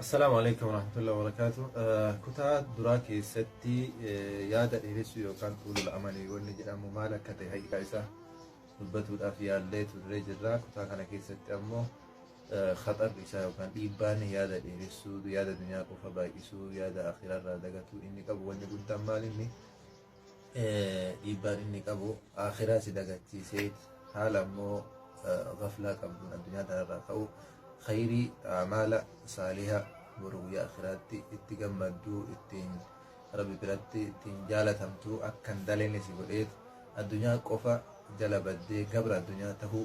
Assalaamu alaikum warahmatullahi wabarakatuh. Kutaa duraa keessatti yaada dheeressuu yookaan tuulul amalii wanni jedhamu maal akka ta'e haqiqaa isaa dubbatuudhaaf yaallee turree jirra. Kutaa kana keessatti ammoo khaxarri isaa yookaan dhiibbaan yaada dheeressuu, yaada dunyaa qofa baay'isuu, yaada akhiraarraa dagatuu inni qabu wanni guddaan maal inni dhiibbaan inni qabu akhiraa si dagachiisee haala ammoo gaflaa qabduun addunyaa tanarraa ka'u khayrii amaala saaliha boru guyyaa akhiraatti itti gammadduu ittiin rabbi biratti ittiin jaalatamtuu akka hin dalene si godheet addunyaa qofa jala baddee gabra addunyaa tahuu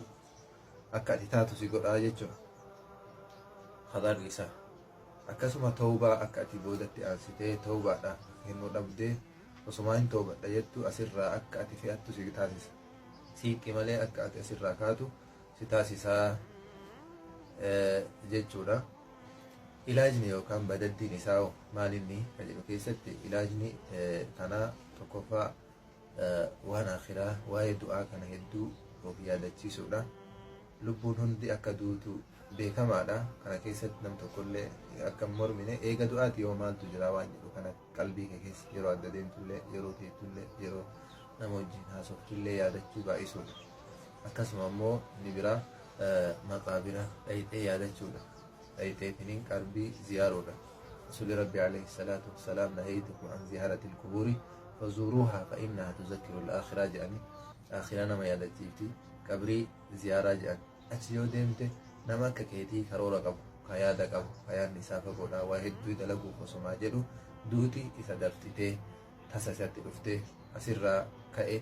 akka ati taatu si godhaa jechuudha. Khaxarri isaa. Akkasuma tawbaa akka ati boodatti aansitee tawbaadhaaf kennuu dhabdee osumaa hin toobadha jettu asirraa akka ati fe'attu si taasisa. Siiqqi malee akka ati asirraa kaatu si taasisaa jechuudha. Ilaajni yookaan badaddiin isaa hoo maal inni ka jedhu keessatti ilaajni kanaa tokkoffaa waan akhiraa waa'ee du'aa kana hedduu of yaadachiisuudha. Lubbuun hundi akka duutu beekamaadha. Kana keessatti nam tokkollee akka hin mormine eega du'aati yoo maaltu jira waan jedhu kana qalbii kee keessa yeroo adda deemtullee yeroo teettullee yeroo nama wajjin haasoftullee yaadachuu baay'isuudha. Akkasuma immoo inni biraa maqaabira dhayxee yaadachuudha. Dhayxeetiniin qarbii ziyaaruudha. Rasuulli Rabbi alayhi salaatu wassalaam nahaytukum an ziyaaratil qubuuri fazuuruuhaa fa innahaa tuzakkiru al-aakhiraa jedhani aakhiraa nama yaadachiifti qabrii ziyaaraa jedhan. Achi yoo deemte nama akka keetii karoora qabu, ka yaada qabu, ka yaadni isaa fagoodha, waa hedduu dalaguuf osomaa jedhu duuti isa daftitee tasa isatti dhuftee asirraa ka'e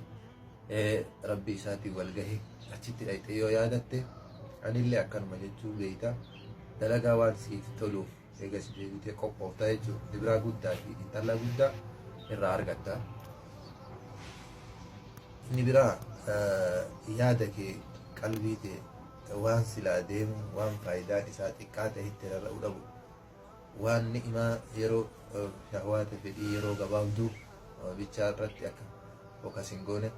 rabbii isaatiin wal gahe achitti dhayxee yoo yaadatte anillee akkanuma jechuu beeyta dalagaa waan siif toluuf eegas deebitee qophoofta jechuudha. Ibraa guddaa fi intala guddaa irraa argatta. Inni biraa yaada kee qalbii tee waan silaa deemu waan faayidaan isaa xiqqaa ta'etti rarra'uu dhabu. Waan ni'imaa yeroo shahwaata fedhii yeroo gabaabduu bichaa irratti akka focus hin goone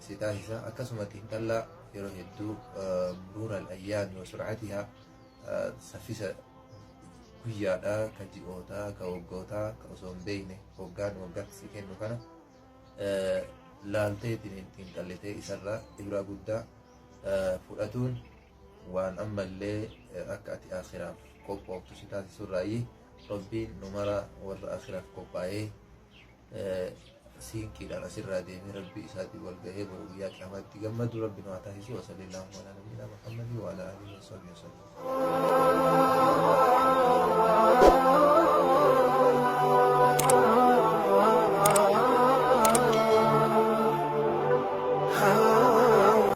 si taasisa. Akkasuma xiinxallaa yeroo hedduu muruura al-ayyaami wa sur'atihaa saffisa guyyaadhaa ka ji'ootaa ka waggootaa ka osoo hin beekne waggaan waggaatti si kennu kana laalteetiin xiinxallitee isarraa ibraa guddaa fudhatuun waan ammallee akka ati akhiraaf qophooftu si taasisurraayyi. Rabbiin nu mara warra akhiraaf qophaa'ee siinqiidhaan asirraa deemee rabbii isaatiin wal gahee boru guyyaa qiyaamaatti gammadu rabbi nu haa taasisu. Wa sallallahu ala nabiyyina Muhammadin wa ala alihi wa sahbihi wa sallam.